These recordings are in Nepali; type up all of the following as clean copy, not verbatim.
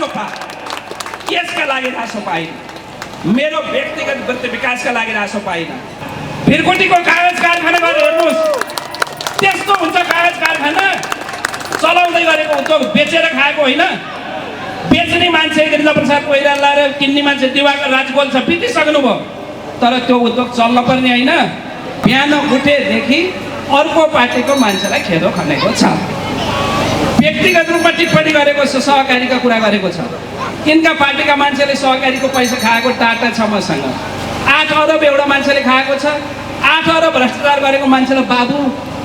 रासोपा यसका लागि रासोपा होइन, मेरो व्यक्तिगत विकासका लागि रासोपा होइन। भिरकुटीको कागज कारखाना गरेर हेर्नुहोस्, त्यस्तो हुन्छ कागज कारखाना चलाउँदै गरेको उद्योग बेचेर खाएको होइन। बेच्ने मान्छे गिरिजाप्रसाद कोइराला र किन्ने मान्छे दिवाकर राजगोल छ, बितिसक्नुभयो। तर त्यो उद्योग चल्न पर्ने होइन। बिहान उठेदेखि अर्को पार्टीको मान्छेलाई खेदो खनेको छ, व्यक्तिगत रूपमा टिप्पणी गरेको छ, सहकारीका कुरा गरेको छ। यिनका पार्टीका मान्छेले सहकारीको पैसा खाएको टाटा छ मसँग। 8 अरब एउटा मान्छेले खाएको छ। 8 अरब भ्रष्टाचार गरेको मान्छेलाई बाबु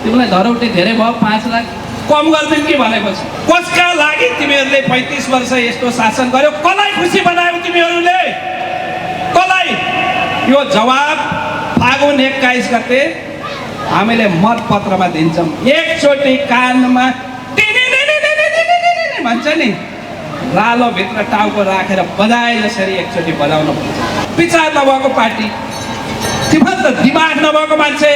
तिमीलाई धरौटी धेरै भयो, 5 लाख कम गरिदिउँ कि भनेको छ। कसका लागि तिमीहरूले 35 वर्ष यस्तो शासन गर्यो? कसलाई खुसी बनायौ तिमीहरूले? कसलाई? यो जवाब फागुन 21 गते हामीले मतपत्रमा दिन्छौँ। एकचोटि कानमा भन्छ नि, रालो भित्र टाउको राखेर बजाए जसरी एकचोटि बजाउनु पर्छ। विचार नभएको पार्टी, तिमीहरू त दिमाग नभएको मान्छे।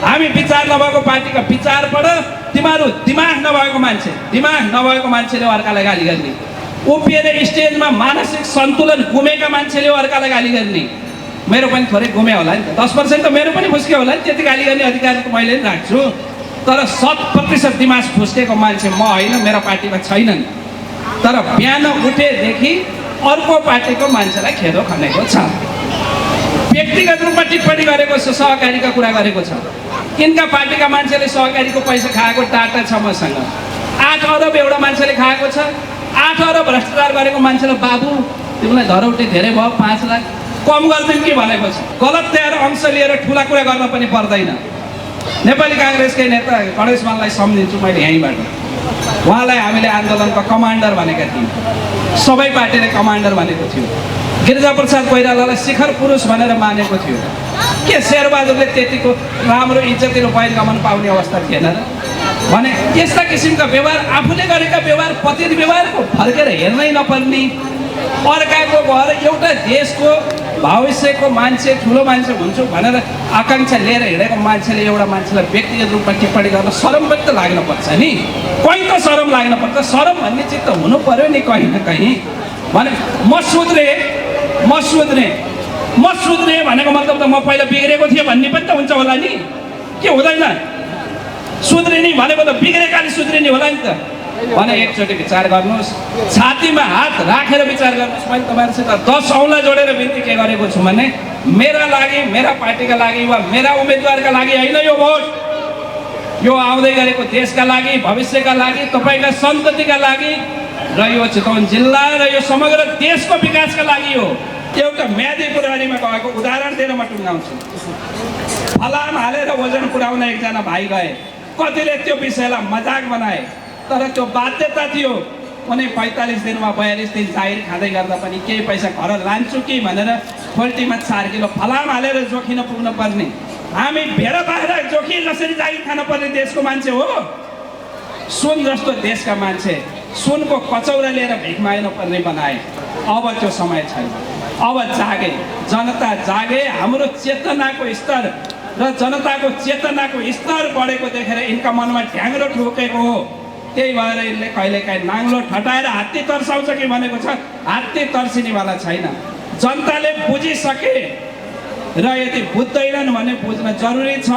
हामी विचार नभएको पार्टीका विचार पढ, तिमीहरू दिमाग नभएको मान्छे। दिमाग नभएको मान्छेले अर्कालाई गाली गर्ने, उभिएर स्टेजमा मानसिक सन्तुलन गुमेका मान्छेले अर्कालाई गाली गर्ने। मेरो पनि थोरै गुमे होला नि त, 10% त मेरो पनि फुस्क्यो होला नि। त्यति गाली गर्ने अधिकार त मैले पनि राख्छु। तर 100% दिमाग फुस्केको मान्छे म होइन, मेरो पार्टीमा छैनन्। तर बिहान उठेदेखि अर्को पार्टीको मान्छेलाई खेदो खनेको छ, व्यक्तिगत रूपमा टिप्पणी गरेको छ, सहकारीका कुरा गरेको छ। यिनका पार्टीका मान्छेले सहकारीको पैसा खाएको टाटा छ मसँग। 8 अरब एउटा मान्छेले खाएको छ। 8 अरब भ्रष्टाचार गरेको मान्छेलाई बाबु तिमीलाई धरौटी धेरै भयो, 5 लाख कम गरिदिउँ कि भनेको छ। गलत तयार अंश लिएर ठुला कुरा गर्न पनि पर्दैन। नेपाली काङ्ग्रेसकै नेता गणेश मानलाई सम्झिन्छु मैले यहीँबाट। उहाँलाई हामीले आन्दोलनको कमान्डर भनेका थियौँ, सबै पार्टीले कमान्डर भनेको थियो। गिरिजाप्रसाद कोइरालालाई शिखर पुरुष भनेर मानेको थियो। के शेरबहादुरले त्यतिको राम्रो इज्जती र बहिर्गमन पाउने अवस्था थिएन र भने? यस्ता किसिमका व्यवहार, आफूले गरेका व्यवहार पतित व्यवहारको फर्केर हेर्नै नपर्ने, अर्काको घर एउटा देशको भविष्यको मान्छे ठुलो मान्छे हुन्छु भनेर आकाङ्क्षा लिएर हिँडेको मान्छेले एउटा मान्छेलाई व्यक्तिगत रूपमा टिप्पणी गर्न सरम पनि त लाग्न पर्छ नि। कहीँ त सरम लाग्न पर्छ। सरम भन्ने चित्त हुनु पर्यो नि कहीँ न कहीँ। भने म सुध्रे भनेको मतलब त म पहिला बिग्रेको थिएँ भन्ने पनि त हुन्छ होला नि, के हुँदैन? सुध्रिने भनेको त बिग्रेकाले सुध्रिने होला नि त। भने एकचोटि विचार गर्नुहोस्, छातीमा हात राखेर विचार गर्नुहोस्। मैले तपाईँहरूसित 10 औँला जोडेर बिन्ती के गरेको छु भने, मेरा लागि, मेरा पार्टीका लागि वा मेरा उम्मेदवारका लागि होइन यो भोट, यो आउँदै गरेको देशका लागि, भविष्यका लागि, तपाईँका सन्ततिका लागि र यो चितवन जिल्ला र यो समग्र देशको विकासका लागि हो। एउटा म्यादी पुरानीमा गएको उदाहरण दिएर म टुङ्गाउँछु। फलाम हालेर वजन पुर्याउन एकजना भाइ गए। कतिले त्यो विषयलाई मजाक बनाए, तर त्यो बाध्यता थियो। उनी 45 दिनमा 42 दिन जाहिर खाँदै गर्दा पनि केही पैसा घर लान्छु कि भनेर पोल्ट्रीमा 4 किलो फलाम हालेर जोखिन पुग्न पर्ने, हामी भेडा बाख्रा जोखि जसरी जाहिर खान पर्ने देशको मान्छे हो। सुन जस्तो देशका मान्छे सुनको कचौरा लिएर भिख माग्न पर्ने बनाए। अब त्यो समय छैन। अब जागे, जनता जागे। हाम्रो चेतनाको स्तर र जनताको चेतनाको स्तर बढेको देखेर यिनका मनमा ढ्याङ्ग्रो ठोकेको हो। त्यही भएर यसले कहिलेकाहीँ नाङ्लो ठटाएर हात्ती तर्साउँछ कि भनेको छ। हात्ती तर्सिनेवाला छैन। जनताले बुझिसके र यदि बुझ्दैनन् भने बुझ्न जरुरी छ।